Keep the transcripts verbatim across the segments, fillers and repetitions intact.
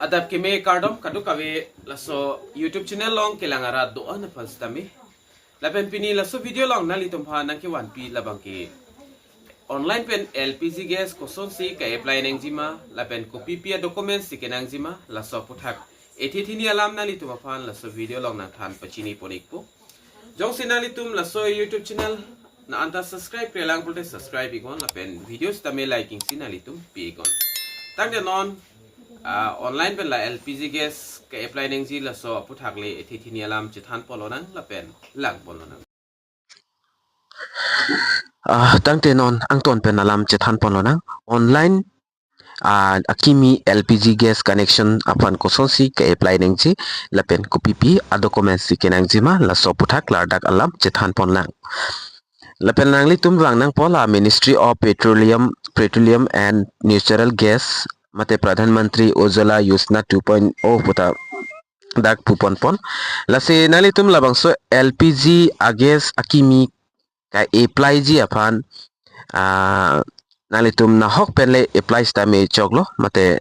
Adap keme kardom kadokave laso YouTube channel along kelang arat do-an aphan sitame. Lapen pini laso video along nanglitum aphan nangkevanpi labangke online pen L P G gas kosonsi ka-apply nangjima, lapen kopipi a-documents si kenangjima, laso aphuthak ethe thini alam nanglitum aphan laso video along nangthan pachini pon-ikpo. Jongsi nanglitum laso YouTube channel na anta subscribe-re lang pulote subscribe iknon lapen video sitame liking si nanglitum pi-iknon. Tangte non, ah, online pen la L P G gas ka-apply nangji laso aphuthak le ethe thini alam chethan ponlonang lapen lang ponlonang. Ah, tangte non angton pen alam chethan ponlonang. Online, ah, akimi L P G gas connection aphan kosonsi ka-apply nangji lapen kopipi a-documents si kenangjima, laso aphuthak ladak alam chethan ponlang. Lapen nanglitum vang nangpo la Ministry of Petroleum, Petroleum and Natural Gas mate Pradhan Mantri Ujjwala Yojana two point oh puta dak pu ponpon. Lasi nanglitum labangso L P G a-gas akimi ka-apply ji aphan, ah, nanglitum nahok pen le apply sitame choklo, mate,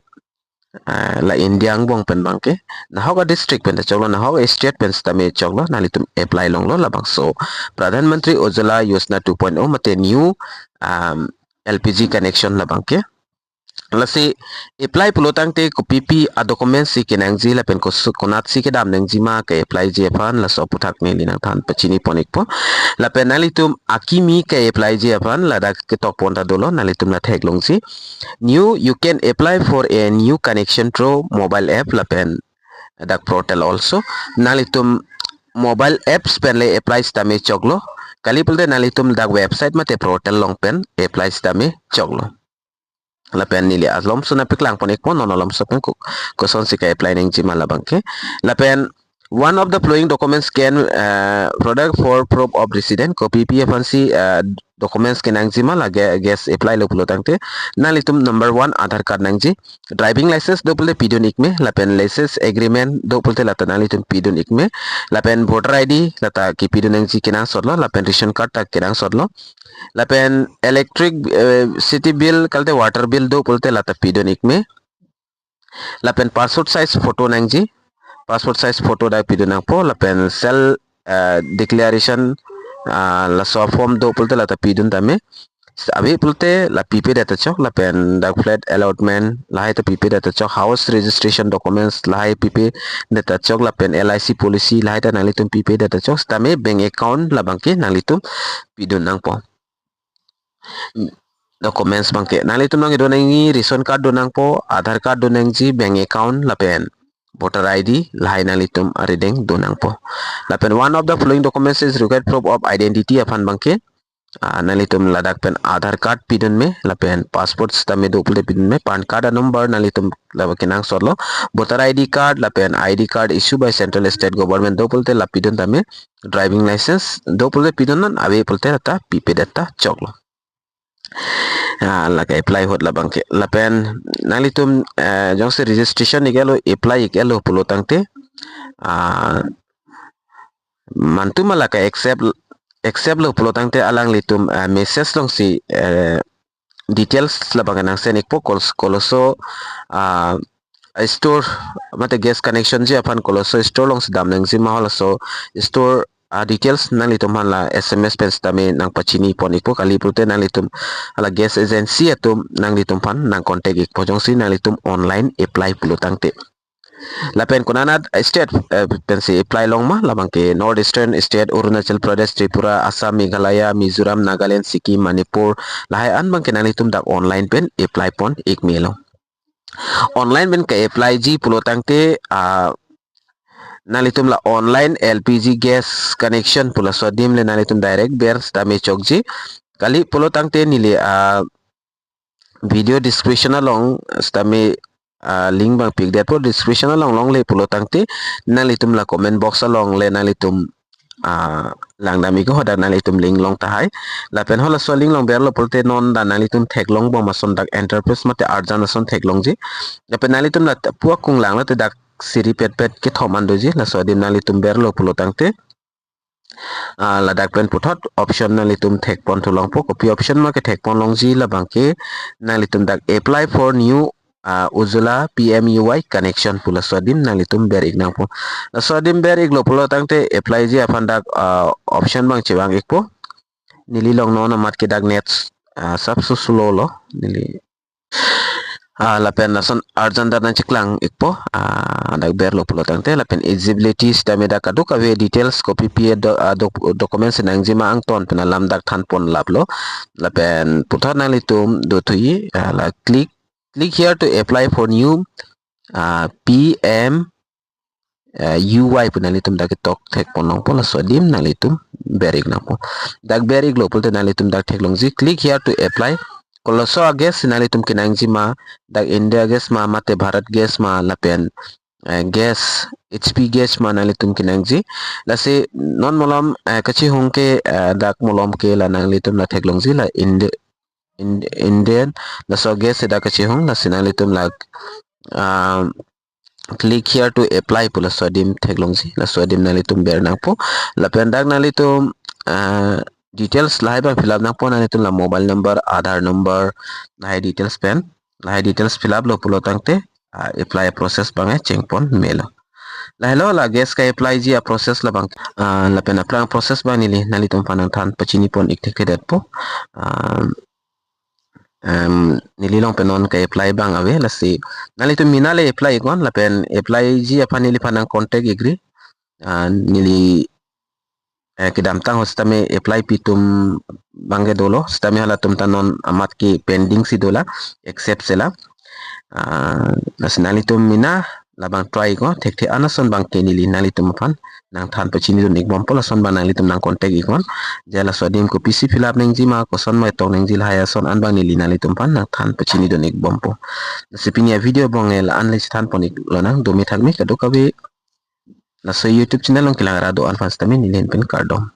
ah, la India angbong pen abangke nahok a-district pen ta choklo, nahok a-state pen sitame choklo, nanglitum apply longlo labangso Pradhan Mantri Ujjwala Yojana two point oh mate new, um, L P G connection labangke. Lasi apply pulo tangte kopipi a-documents si kenangji lapen kos-, konatsi kedam nangjima ka-apply ji aphan, laso aphuthak neli nangthan pachini pon-ikpo. Lapen nanglitum akimi ka-apply ji aphan ladak ketok pon ta dolo, nanglitum la theklongji. New, you can apply for a new connection through mobile app lapen dak portal also. Nanglitum mobile apps pen le apply sitame choklo. Kali pulote nanglitum dak website mate portal along pen apply sitame choklo. Lapen neli alomso nangpeklang pon-ikpo, non alomso pen ko-, kosonsi ka-apply nangjima labangke. Lapen one of the following documents can, uh, product for proof of resident, kopipi aphansi, uh, documents kenangjima la ga-, gas apply lo pulo tangte. Nanglitum number one Aadhaar card nangji, driving license do pulote pidun-ik me, lapen lease agreement do pulote lata nanglitum pidun-ik me, lapen voter I D lata kepidun nangji kenangsotlo, lapen ration card ta kenangsotlo. Lapen electric, eh, city bill kalite water bill do pulote lata pidun-ik me. Lapen passport size photo nangji, passport size photo dak pidun nangpo, lapen self, eh, declaration, ah, laso form do pulote lata pidun tame. Ave pulote la pipedet ta chok, lapen dak flat allotment lahai ta pipedet ta chok, house registration documents lahai pipedet ta chok, lapen L I C policy lahai ta nanglitum pipedet ta chok, sitame bank account labangke nanglitum pidun nangpo. Documents abangke nanglitum nangkedo nangji, ration card do nangpo, Aadhaar card do nangji, bank account lapen voter I D lahai nanglitum arideng do nangpo. Lapen one of the following documents is required proof of identity aphan abangke, ah, nanglitum ladak pen Aadhaar card pidun me, lapen passport sitame do pulote pidun me, PAN card a-number nanglitum laba kenangsotlo, voter I D card lapen I D card issue by central state government do pulote la pidun tame, driving license do pulote pidun non, ave pulote lata pipedet ta choklo. Ah, la ka-apply ahut labangke. Lapen nanglitum, eh, jongsi registration ik-et lo, apply ik-et lo pulo tangte, ah, mantu ma la ka-accept, accept lo pulo tangte alanglitum, eh, message alongsi, eh, details labangke nang send-ikpo, kol-, koloso, ah, store mate gas connection ji aphan koloso store alongsi dam nangjima, halaso store a-details nanglitum aphan la S M S pen sitame nangpachini pon-ikpo, kali pulote nanglitum hala gas agency atum nanglitum aphan nang contact-ikpo jongsi nanglitum online apply pulo tangte. Lapen konanat state, eh, pensi apply long ma, labangke North Eastern state, Arunachal Pradesh, Tripura, Assam, Meghalaya, Mizoram, Nagaland, Sikkim, Manipur, lahai an abangke nanglitum dak online pen apply pon-ik melo. Online pen ka-apply ji pulo tangte, ah, nanglitum la online L P G gas connection pu laso adim le nanglitum direct ber sitame chokji. Kali pulo tangte neli, ah, video description along sitame, ah, link abang pikdetpo, description along longle pulo tangte nanglitum la comment box along le nanglitum, ah, langdam-ik ho, hadak nanglitum link long tahai. Lapen halaso link along berlo pulote non dak nanglitum theklong bom ason dak enterprise mate arjan ason theklongji. Lapen nanglitum la pu akung lang lote dak siripetpet kethom an doji, laso adim nanglitum berlo pulo tangte, ah, ladak pen puthot option nanglitum thek pon thu longpo, kopi option ma kethek pon longji labangke nanglitum dak apply for new ah, Ujjwala P M U Y connection pu laso adim nanglitum ber ik nangpo. Laso adim ber iklo pulo tangte apply ji aphan dak, ah, option abang chevang ikpo. Neli long non amat ke dak net, ah, sap so slow lo neli. Ah, lapen lason arjan dan nangcheklang ikpo, ah, dak berlo pulo tangte lapen eligibility sitame dak kadokave details kopi pi do, ah, doc-, documents nangji ma angton pen alam dak thanpon laplo. Lapen puthot nanglitum dothui, ah, la click, click here to apply for new, ah, P M, ah, U Y pu nanglitum dak ketok thekpon nangpo, laso adim nanglitum ber ik nangpo. Dak ber iklo pulote nanglitum dak theklongji click here to apply. Koloso a-gas si nanglitum kenangji ma, dak India gas ma, mate Bharat gas ma, lapen, eh, gas, H P gas ma nanglitum kenangji. Lasi non malom, eh, kachehong ke, eh, dak malom ke la nanglitum la theklongji la Indi-, Ind-, Indian, laso gas si dak kachehong, lasi nanglitum la, ah, click here to apply pu laso adim theklongji, laso adim nanglitum ber nangpo. Lapen dak nanglitum, ah, details lahai abang fill up nangpo, nanglitum la mobile number, Aadhaar number, lahai details pen, lahai details fill up lo pulo tangte, ah, apply process abang chengpon melo. Lahelo la gas ka-apply ji a-process labang, ah, lapen aphrang process abang neli nanglitum aphan nangthan pachinipon ik thekthedetpo. Ah, em, neli long pen non ka-apply abang ave, lasi nanglitum mina le apply iknon, lapen apply ji aphan neliphan nang contact ikri. Ah, neli, eh, kedamtang ho sitame apply pi atum abang ke dolo, sitame halatum ta non amat ke pending si dolang, accept sela. Ah, lasi nanglitum mina labang try iknon, thekthe an ason abang ke neli nanglitum aphan nangthan pachinidun ikbompo, lason abang nanglitum nang contact iknon. Je laso adim kopisi fill up nangji ma, koson ma tok nangji, lahai ason an abang neli nanglitum aphan nangthan pachinidun ikbompo. Lasi pini a-video abang la-an le chethanpon iklonang, dome thakme kadokave laso YouTube channel along kelang ra do-an aphan sitame neli ahin pen kardom.